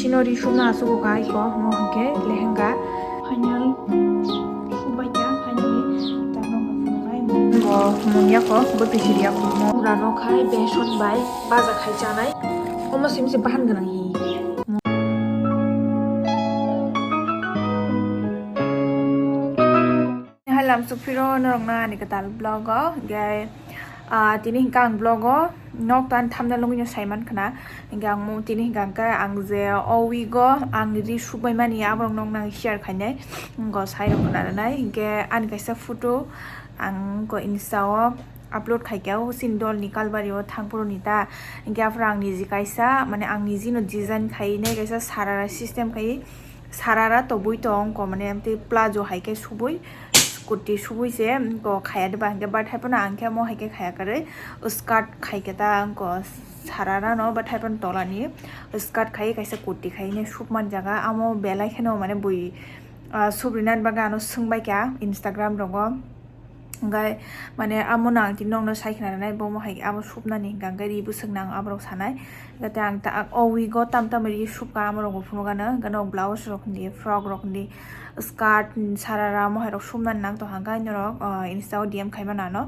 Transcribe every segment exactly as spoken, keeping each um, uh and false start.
Ino ri sukna asugo kha iko, mo hwnkhe lehenga. Final subai kha, finally. Tamo phunuknai. Bo mungya kho, bo pisiri ya kho. Mo ura rok khai beson bai baja khai chanai. Omo simi se bahan gwnang hi. Hai lamsuk phiro norokno ani kwtal vlog o, hwnkhe, ah, tini hwnkhe ang vlog o nok tan thumbnail nugwi no saiman khna, hwnkhe ang mo-, tini hwnkhe ang je o week o ang ri sukbai mani aborok nokno ang share khainai, wngkha sairok khna rwnai, hwnkhe ani kaisa photo ang wngkha Insta o upload khaikha, o chini dolni Kalbari o thangphuru ni ta, hwnkhe aphuru ang niji kaisa, mane ang niji no design khainai kaisa sarara system khai, sarara tobwi tong wngkha, mane amtwi plazo hai khe subui. Kurti subui se, wngkha khaya diba, hwnkhe bathai phano ang khe mo hai khe khaya kwrwi, skirt khai khe ta, wngkha sarara no bathai phano tola ni skirt khai kaisa kurti khai ne suk man jaga, amo belai kheno mane bui, ah, subri nani bagwi ano swng bai kha Instagram rogo, hwnkhe mane amo no ang tini nokno sai khna rwnai, bo mo hai amo suk nani hwnkha hwnkhe ri bwswk nang aborok sanai, hwnkhe ang ta o week o tam tam ri suk kha amo rok bo phunuk ano, hwnkhe nok blouse rok hindi, frock rok hindi, skirt, sarara, mohairok sumnani nang tongkha, hwnkhe norok, ah, Insta o D M khaimano ano.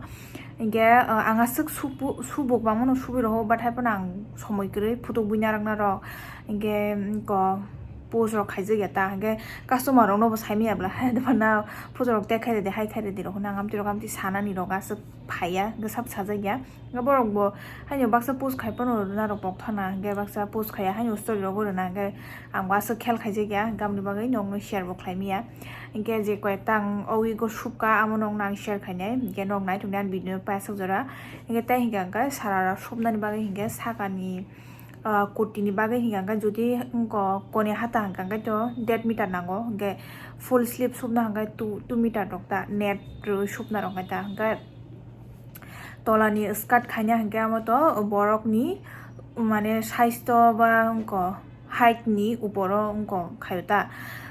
Hwnkhe, ah, ang aswk subu-, subuk bangmano subui rogo, bathai phano ang somoi kwrwi photo buina rwkna rok. Hwnkhe, ko post rok khaijak ya ta, hwnkhe customer rokno bo saimaya bwla, hai phano photo rok tek khairedi, hai khairedi rok hwnwi ang amtwi rok amtwi sanani rok aswk phaiya, hwnkhe sab sajak ya. Hwnkhe borok bo haino baksa post khai phano rwna rok pok thana, hwnkhe baksa post khaiya haino story rogo rwna, hwnkhe ang bo aswk khel khaijak ya, hwnkhe aboni bagwi nokno share bo khlai maya. Hwnkhe je koi ekta ang o week o suk kha, amo nokno ang share khainai, hwnkhe nok nai tongdi ani video no paisok jora. Hwnkhe tei hwnkhe ang khe sarara sopnani bagwi hwnkhe sakani, ah, kurti ni bagwi hwnkhe ang khe jodi wngkha kone hata hwnkhe ang khe to dead meter nango, hwnkhe full sleeve sopna hwnkhe two, two meter rok ta net rwi sopna rok ta, hwnkhe tola ni skirt khaina hwnkhe amo to borok ni mane saisto ba wngkha height ni upor o wngkha khaio ta,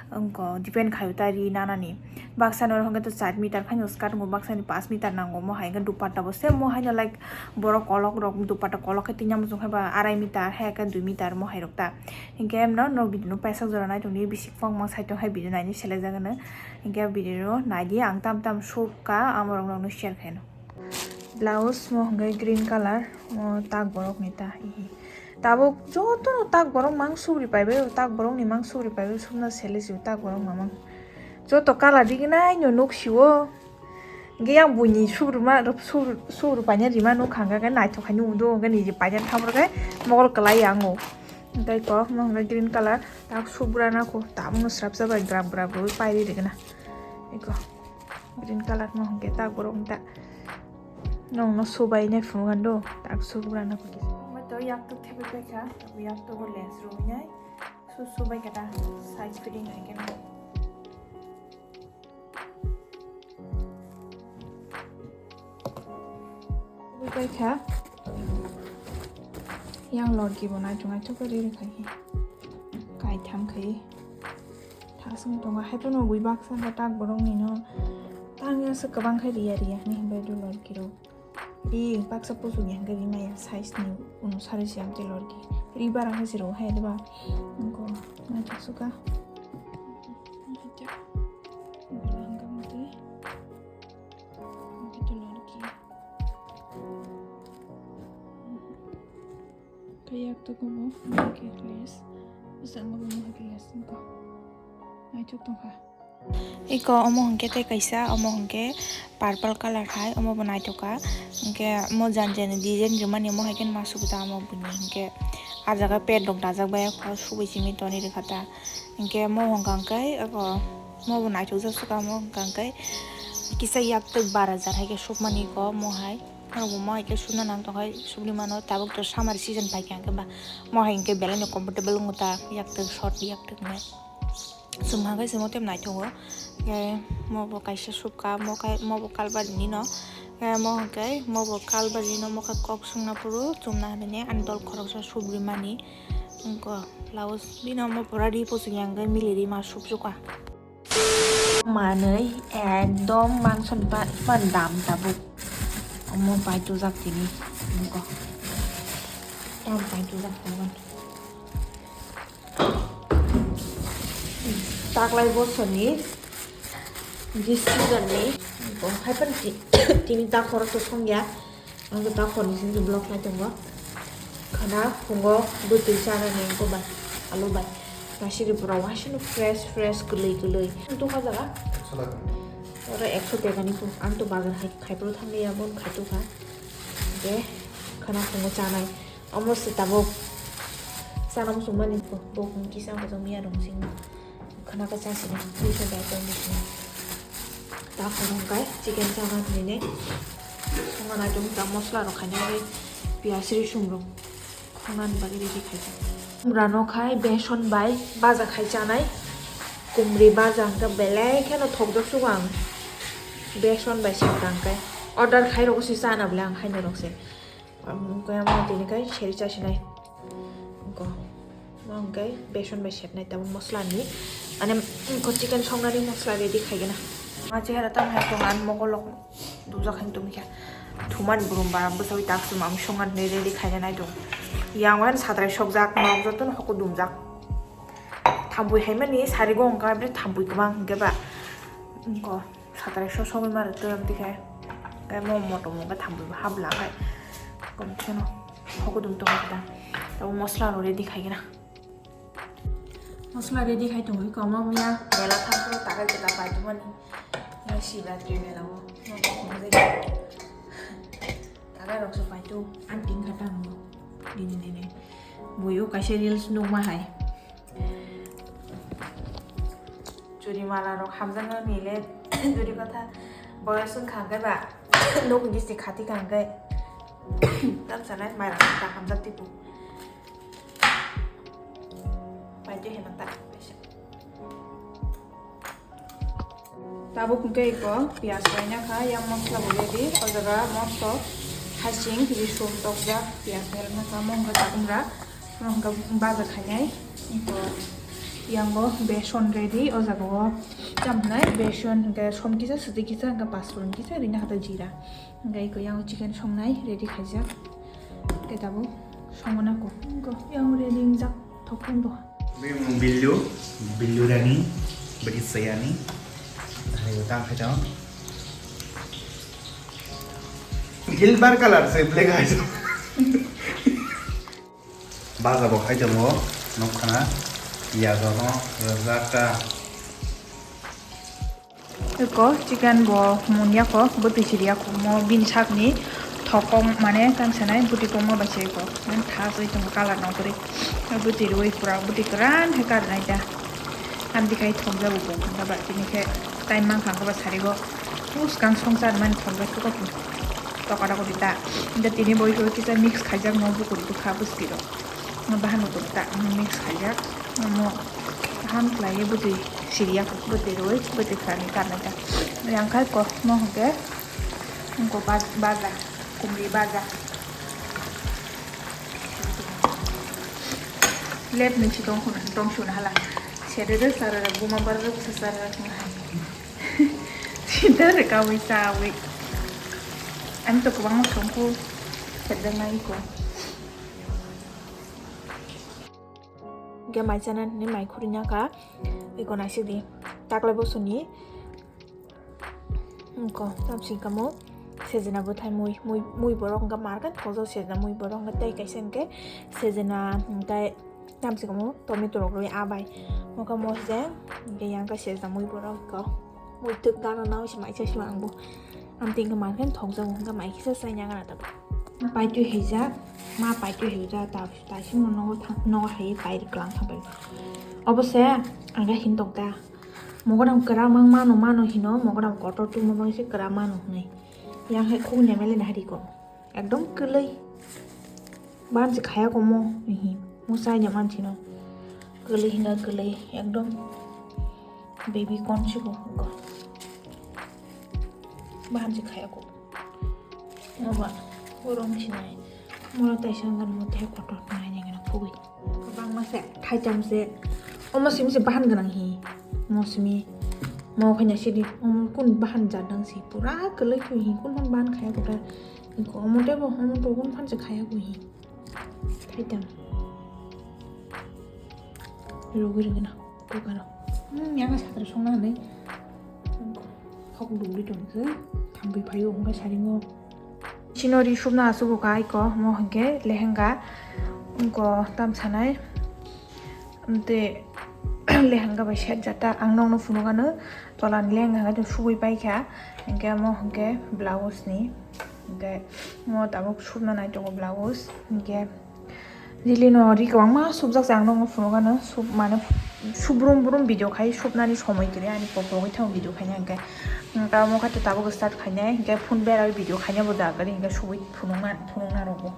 wngkha depend khaio ta ri nana ni. Baksa no hwnkhe to char meter khaino skirt wngkha, baksa ni pash meter nango, mo hai khe dupatta bo same mo haino like borok kolok rok dupatta kolok khe tini muchung khe ba arai meter hai khe dui meter mo hai rok ta. Hwnkhe no no video no paisa jora nai tongdi, bisik kwbangma side o hai video naini selai jak ano. Hwnkhe video no naidi, ang tam tam suk kha amo rok no share khaino. Blouse mo hwnkhe green colour, mo tak borok ni ta, hihi. Tabuk joto no tak borok mang subri paibai, tak borok ni mang subri paibai, sumna sele si tak borok mamang. Joto colour diginai no nuk si o. Hwnkhe yang buini subru ma, subru, subru paina rima nuk kha, hwnkhe naithok khai nung do, hwnkhe niji paina thamro khe mogol kwlai ya ang o. Hwnkhe kok mo hwnkhe green colour, tak subra na kho, tabuk no srapsa bai grab grab rwi pairi rigna. Eko. Green colour no hwnkhe tak borok ni ta. Nokno subai nai phunuk ano, tak subra no hwnkhe. Omo to yak tok thebai paikha, yak tok o lens rwui nai. Su subai khe ta side fitting hai khe no. Subai paikha. Yang lorki bo naithok naithok khe riri khai. Kaitham khai. Thasung tongo, hai phano bui baksa khe tak borok ni no tang ya se kwbang khe riya riya hinwi himbai do lorki rok. Ri baksa pusu ni hwnkhe ri maya size ni unusari se amtwi lorki. Ri barang khe se rw hai diba. Nokho naithok suka. Naithok. Hwnkhe amtwi. Hwnkhe to lorki. Khe yak tok o bo hwnkhe lace. Bwskango bo hwnkhe lace wngkha. Naithok tongkha. Eko omo hwnkhe tei kaisa, omo hwnkhe purple colour hai, omo bo naithok kha. Hwnkhe omo jani jani design rwmani omo hai khe ma subu ta omo bini hwnkhe ah jaga pant rok dajak bai subui simi tonwi rwkha ta. Hwnkhe mo hwnkha hwnkhe eko mo bo naithok jak suka mo hwnkha hwnkhe kisa yak tok bara jar hai khe sukmani eko mo hai. Norok bo mo hai khe suna nang tong hai, sugui mano, tabuk to summer season pai kha hwnkhe ba mo hai hwnkhe belai no comfortable wngo ta, yak tok short yak tok hwnwi. Chwng hwnkhe se motom naithok o, hwnkhe mo bo kaisa suk kha, mo khai, mo bo Kalbari ni no, hwnkhe mo hwnkhe mo bo Kalbari ni no, mo khe kok swngna phuru chumna hinwi ani dol khoroksa sugui mani wngkha, blouse bini omo pura ri pusu yang hwnkhe mili ri ma suk suk kha. Manwi ekdom mangso ni ba-, ba dam tabuk. Omo pai tujak tini. Nukho. Tam pai tujak tabuk. Taklai bosoni, this season ni, bo hai phano ti-, tini takhoro to songya. Ang ta khorni sini vlog lai tongo. Khana phungo bwtwi chana ni ko bai, alu bai. Nasiri pura wasino fresh, fresh, kwlwi, kwlwi. Ang to kha jaga? Oro ekso teka ni to. Ang to bazar hai, khai pro thang ya bon khai to kha. De, khana phungo chanai. Omo se tabuk. Sana musung mani ko. Bo kung kisa ko jong ya rong sing. Khana khe chasini, puisa bai tongdi sini. Ta khorang kai chicken chana hinwi ne. Songa nai tong ta mosla rok khaina bai piyaj risum rok khongnani bagwi ready khaijak. Umra no khai beson bai baja khai chanai. Kumri baja hwnkhe belai kheno thokjak sugo ang. Beson bai septa hwnkhe order khai rogo se chana bwle ang haino rok se. Ang kaya mo tini kai seri chasinai. Ko. Mo hwnkhe beson bai sepnai tabuk mosla ni. Mane, ko chicken songnani mosla ready khaigena. Ma chehara tamo hai tongo, ang mokol rok dujak hai tongkha. Thuman burum bara bwsawi tak sum ang songnani ready khaina nai tongo. Yang wan satrai sokjak, nok jotono hoko dumjak. Thampui hai mani sari go wngkha, bre thampui kwbang hwnkhe ba. Ko. Satrai so sogwi mare twi amtwi khe. Khe mo motom wngkha thampui bo habla khai. Kom kheno. Hokudum tongo ta. Tabo mosla rok ready khai gana. Mosla ready khai tongwi komo miya mela thampui takai kwtal pai tongmani. Miya Shivratri mela o. Takai rok se pai tu anting kha tamo. Dini dini. Buyo kaisa reels nukma hai. Churi mala rok hamjaknai nile churi kotha boyos wngkha hwnkhe ba nok gisi khati kha hwnkhe tamsa nai mairang ta hamjak tipu. Pai twi hwnang ta. Tabuk hwnkhe iko piyaj laina kha, yang mosla bo ready. O jaga mosto, hasing, risum tokjak, piyaj ni laina kha, mo hwnkhe tabuk ra, mo hwnkhe baja khainai. Iko yang bo beson ready, o jaga o tam hwnai beson hwnkhe som kisa, sudi kisa, hwnkhe pasron kisa, rina hata jira. Hwnkhe iko yang chicken songnai ready khaijak. Khe tabuk songna ko. Ko yang ready wngjak thokphang bo. Bini mung Billu, Billu Rani, bini sayani. Hai tang khai tang. Silver color se black eye. Baja bo khai tongo, nukha na. Piyaj no rwjak ta. Eko chicken bo munya ko, bwtwi siriya ko, mo bini sak ni thokong mane tang sanai bwtwi kongma bai se ko, mane tha soi tongo color no kwrwi, bwtwi rwi pura bwtwi kwran khe karnai da, amtwi khai thokjago bo, hwnba tini khe time mankha hwnba sari go, bwskang songchar mani thokjak khe kok toka toka di da, hwnkhe tini bo kisa mix khaijak no bwkuri bwkha bwswk rok. Bahan rok ta mix khaijak, omo bahan khlaiwi bwtwi siriya, bwtwi rwi, bwtwi khlani karnai ta. Yang khai ko, mo hwnkhe, wngko ba-, baja, kumri baja. Plate ni si tong khuna, tong suna hala. Sede de sara buma bara rok sa sara khuna hai. Sida re kawi sawi. Ani to kwbangma songkhu sedang nai ko. Hwnkhe mai chana hinwi mai khurina kha. Eko naisik di. Taklai bosoni. Wngkha, tamsing kamo. Sejena bwthai mui, mui, mui borok wngkha market thokjak sejena mui borok wngkha tei kaisa hwnkhe sejena hwnkhe tamsing kamo tomato rok rwi abai. Wngkha mosdeng, hwnkhe yang khe sejena mui borok wngkha. Mui twk gana nao se mai chai sima ang bo. Ang tingkha mankhe thokjago, hwnkhe mai kisa chai nang gana tabuk. Paitwi haijak, ma paitwi haijak, ta, ta simo nogo thang, nogo hai pai rwklang thang pai. Obo se ang khe hin tok da. Mogodam kwrak mang mano, mano hino, mogodam kotor tungma bagwi se kwrak mano hwnwi. Yang hai khuk nyamele na hari ko. Ekdom kwlwi. Bansi khaya komo, ihi. Mo chai nya mansi no. Kwlwi hina kwlwi, ekdom. Baby corn si ko, ko. Bansi khaya ko. Mo ba, borong sinai. Moro tai sangan mo te kotor nai nai gana khugui. Kwbangma se, thaicham se. Omo simi se bahan gwnang hi. Mo simi. Mo khaina sidi. Omo kun bahan jat nang si. Pura kwlwi khe hi. Kun phan bahan khaya khe ta. Ko omo tebo, omo to kun phan se khaya khe hi. Thaicham. Rogwi rwgwna. Kukano. Hmm, yang satra songna hinwi. Khok dugri tongkhe, thangwi phaio, hwnkhe saringo. Chino ri supna aswk kha aiko, mo hwnkhe lehenga, wngko tam sanai. Amte lehenga bai set jata, ang nokno phunukgano, tolani lehenga hwnkhe subui paikha, hwnkhe mo hwnkhe blouse ni, hwnkhe mo tabuk supna nai tongo blouse, hwnkhe Jili no ri kwbangma subjak se ang nokno phunukgano, sub-, mane subrum brum video khai subnani somoi kwrwi ani pok pogwi thango video khaina hwnkhe. Tamo khe tabuk start khainai hwnkhe phone berai video khaina bo da kwrwi hwnkhe subui phunukna, phunukna rwgo.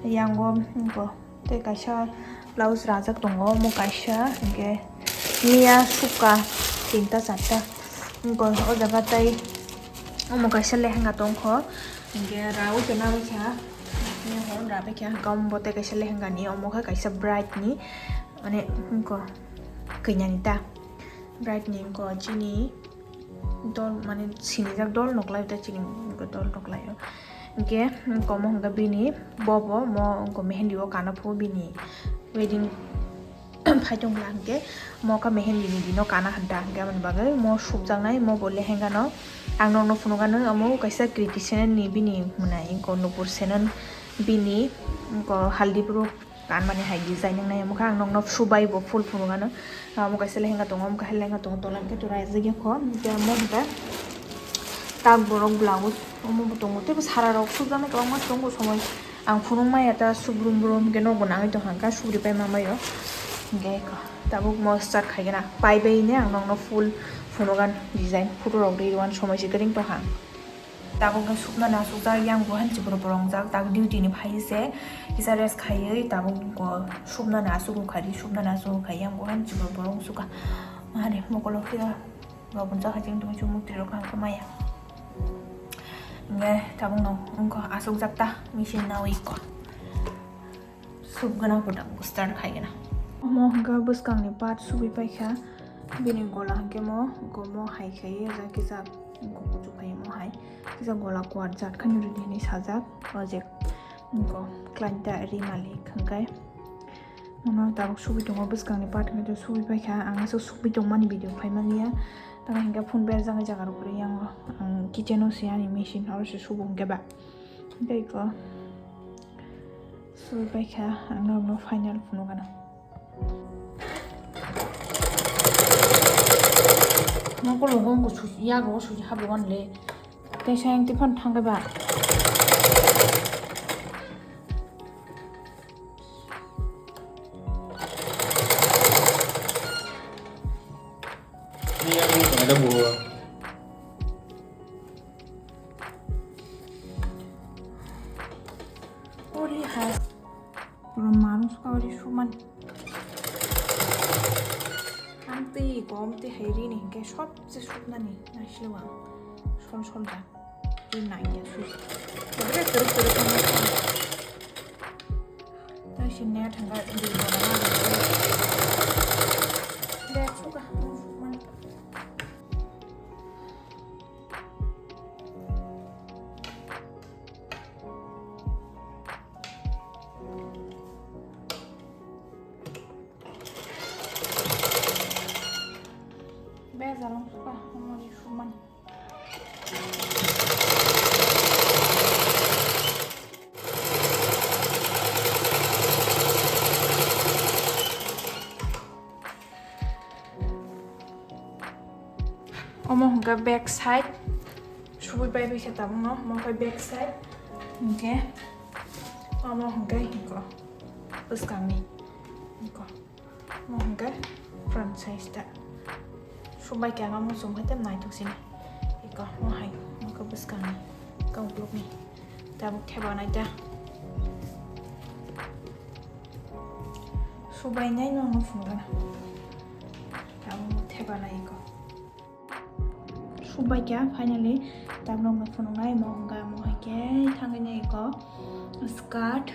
Yango wngkha tei kaisa blouse rajak tongo, omo kaisa hwnkhe miya suka tinta charta wngkha o jaga tei omo kaisa lehenga tongkho. Hingke rao se nabikha, ni horo rabaikha, hingke omo bote kaisa lehengani, omo khe kaisa bright ni, mane, hingko, kanya ni ta, bright ni hingko chini dol, mane, sinijak dol noklai ta chini hingko dol noklai o. Hingke, hingko omo hingke bini bobo, mo hingko mehendi o kana phu bini wedding phai tongla hingke mo kha mehendi ni dino kana hanta hingke aboni bagwi mo sukjaknai mo bo lehenga no ang nokno phunukgano omo kaisa Kriti Senon ni bini hwnai wngko Nupur Senon bini wngko haldi bwrwk kanmani hai design wngnai omo khe ang nokno subai bo full phunukgano omo kaisa lehenga tongo omo kaisa lehenga tongo tola hwnkhe tura rijak yakho hwnkhe omo hwnkhe tak borok blouse omo bo tongo teibo sara rok sukjaknai kwbangma tongo somoi. Ang phunuk maya ta subrum brum hwnkhe nokbo nangwi tongkha, hwnkhe subri pai manbaio. Hwnkhe tabuk mo start khaigena, pai bai ne ang nokno full phunugan design photo rok ri rwan somoi se kwrwng tongkha. Tabuk no subnani asukjak, yang bo han chiboro borong jak, tak duty ni phai se kisa rest khaiwi tabuk bo subnani asuk kha ri, subnani asuk kha yang bo han chiboro borong sukha. Mare mokolo khe. Bo bunso hajing tong chumuk twi rok ang khe maya. Nge tabuk no wngkha asukjak ta machine nawi ko. Sub gana ko tabuk start khai gana. Omo hwnkha bwskang ni part subui paikha. Bini gola hwnkhe mo gomo hai khai ya kisa kuchuk khai mo hai. Kisa gola kuar jat khani rwdi hinwi sajak. O je wngkha client ta ri malik hwnkhe. Mono tabuk subui tongo bwskangni part hwnkhe subui paikha, ang aswk subui tongmani video phaimani ya. Tamo hwnkhe phone berjak jaga rok kwrwi yango, ang kitchen o se ani machine oro se subo hwnkhe ba. Tei ko subui paikha, ang norokno final phunukgano. Mokol rogo wngkha susi, yago susi habwi wanle. Tei sayang tiphano thangkhe ba. Ori hai. Pura marung suka ori suman. Amtwi gom twi hai rini hingke sobse suknani naisle wang. Sol sol da. Ri nai ya su. Tabuk tabuk tabuk tabuk. Tei si net hwnka di bora ma di. Bag suka. Bag jalong suka. Moni suman. Omo hwnkha back side, subui pai bai khe tabukno, omo khe back side, hwnkhe omo hwnkhe hwnkha bwskangni hwnkha. Mo hwnkhe front size ta. Subai khe ang muchung hai tei naithok sini. Iko mo hai, mo khe bwskangni kok blokni. Tabuk theba nai ta. Subai nai no mo phunukgana. Tabuk theba nai iko. Subai kha finally, tabuk no phunuknai mo hwnkha mo hai khe thangwi nai iko skirt,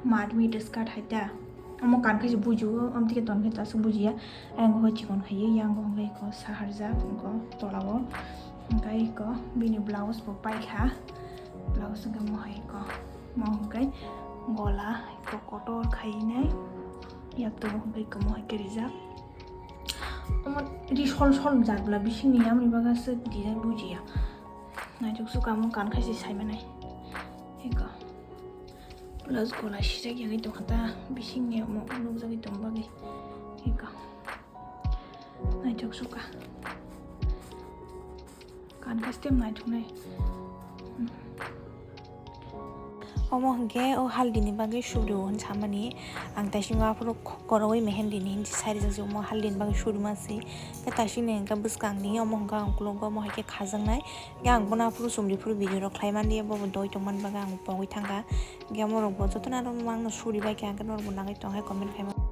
marmit skirt hai ta. Omo kan khe se bujigo, omo tike ton khe ta aswk bujiya. Ayang khe chikon khai, yang khe hwnkhe iko saharjak, iko tola o. Hwnkhe iko bini blouse bo paikha, blouse hwnkhe mo hai iko, mo hwnkhe gola iko kotor khai nai, yak tongo hwnkhe iko mo hai khe rijak. Ri sol sol jat bla bisingni yamni bagwi se design bujiya. Naitok suka mo kan khaisi saimanai. Eko. Plus gola sijak yagwi tongkha ta bisingni mo nukjagwi tong bagwi. Eko. Naitok suka. Kan khaisi tem naitok nai. Omo hwnkhe o haldini bagwi suri o hwn samani ang taisingo aphuru korowi mehendini hinwi sai rijak omo haldini bagwi suri masi. Tei taisini hwnkhe bwskangni omo hwnkhe ang ukologo omo hai khe khajaknai. Hwnkhe ang bono aphuru chumri phuru video rok khlai mandi bobo doi tongmani bagwi ang pogwi thangkha. Hwnkhe omo rokbo jotono aro mangno suri bai kha hwnkhe norokbo nangwi tong hai comment khaima.